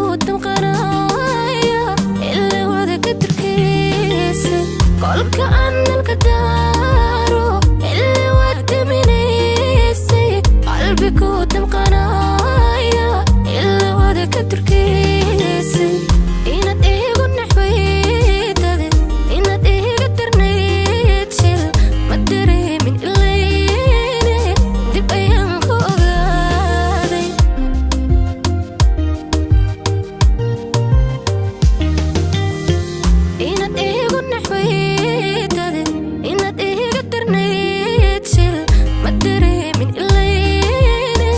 Damqanaya ila wada ka turkiisay kolka aan nalka daaro, ila waad daminaysay. Qalbigu damqanaya ila wada ka turkiisay. Inaad igu naxwaydade, inaad iga darnayd shil ma dareemin ilayne, dib ayaan ku ogaaday. Inaad igu naxwaydade, inaad iga darnayd shil ma dareemin ilayne,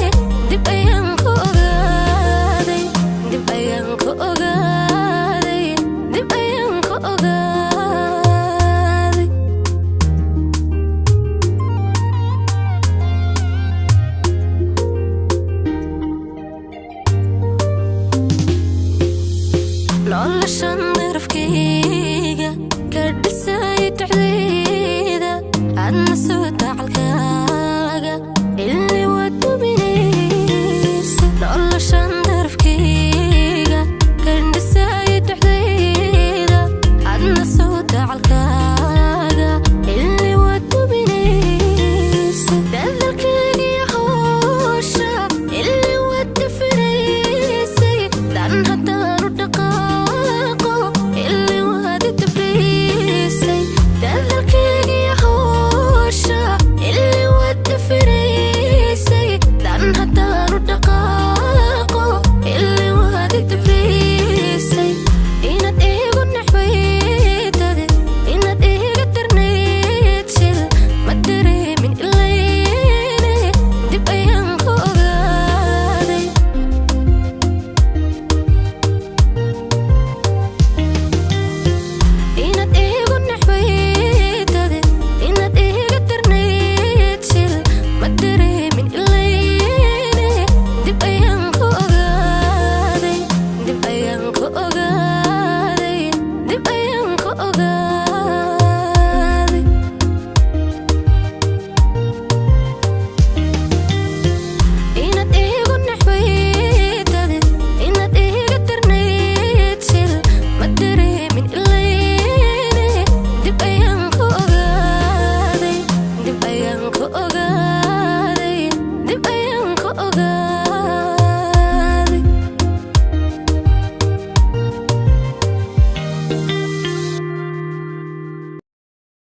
dib ayaan ku ogaaday, dib ayaan ku ogaaday, dib ayaan ku ogaaday. Noloshan